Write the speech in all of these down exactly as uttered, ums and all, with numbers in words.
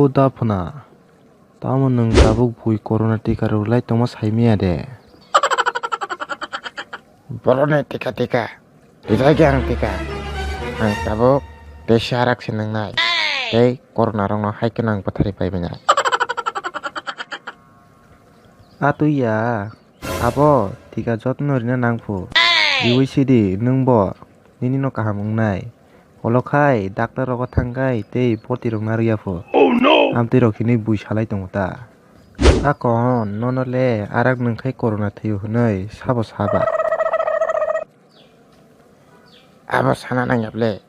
O da phwna, tamo nwng tabuk bui corona tika rwlai tongma sai manya de? Boroni tika tika, rijai khe ang tika. Ang tabuk tei sarak se nwngnai, tei corona rokno hai kheno ang bwtharwi paibainai. A twi ya, abo tika jotono rina nangphu. Riwi sidi nwngbo nini no kaham wngnai. Olo khai doctor rogo thangkhai tei boti rok narwya phu. Amtwi rok hinwi bui salai tongo ta. A kon nono le arak nwngkhai corona thwio hwnwi sabo saba. Abo sana nangya ble.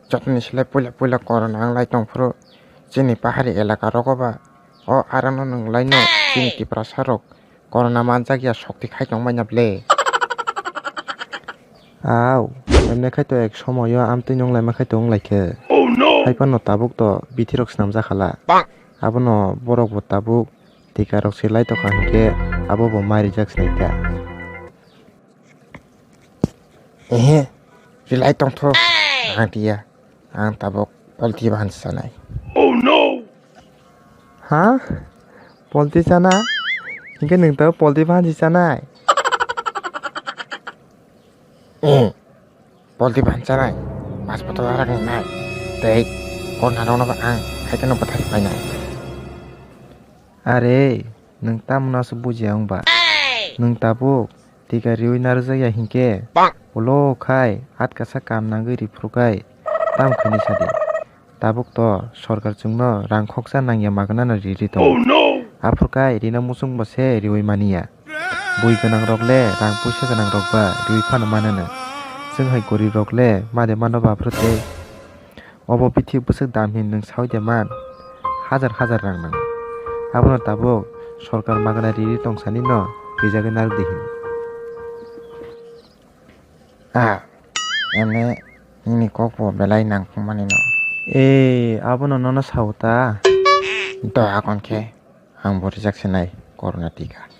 Jotoni silai puila puila corona wnglai tongphuru chini pahari elaka rogo ba o arano nwnglaino chini Tiprasa rok corona manjakya sokti khai tongmanya ble. Au, emne khai to ek somoyo amtwi nwnglai ma khai to wnglai khe. Hai phano tabuk to bithi rok snamjak hala. Abono borok bo tabuk tika rok se lai tokha hinkhe abo bo mai rijak sinai ta. Ehe, rilai tongtho. Ang tiya, ang tabuk polti bahan sanai. Ha? Polti sana? Hinkhe nwng tabuk polti bahan sanai? Eh, polti bahan sanai. Pas botol arak nai. Tei, kor narok no ang, hai kheno bwthai painai. Are, nwng tamno aswk bujiya wngba? Nwng tabuk tika riwi narwjakya hinkhe ulo khai atkasa kam nangwi riphurukhai tam khainwi sadi. Tabuk to sorkar chwngno rang khoksa nangya magnano riri tongo. Aphuru khai rina muchungbo se riwi maniya. Bui gwnangrok le rang puisa gwnangrok ba riwi phano manano. Chwng hai goribrok le made mano ba aphuru tei. Obo bithi bwswk dam hin nwng sawi de man? Hajar hajar rang nang. Abono tabuk sorkar magna riri tong sani no rijagwi narwk di hin. Ah, ene nini kok bo belai nangkukmani no. Eh, abono nono sao ta? Do akon khe. Ang bo rijak se nai corona tika.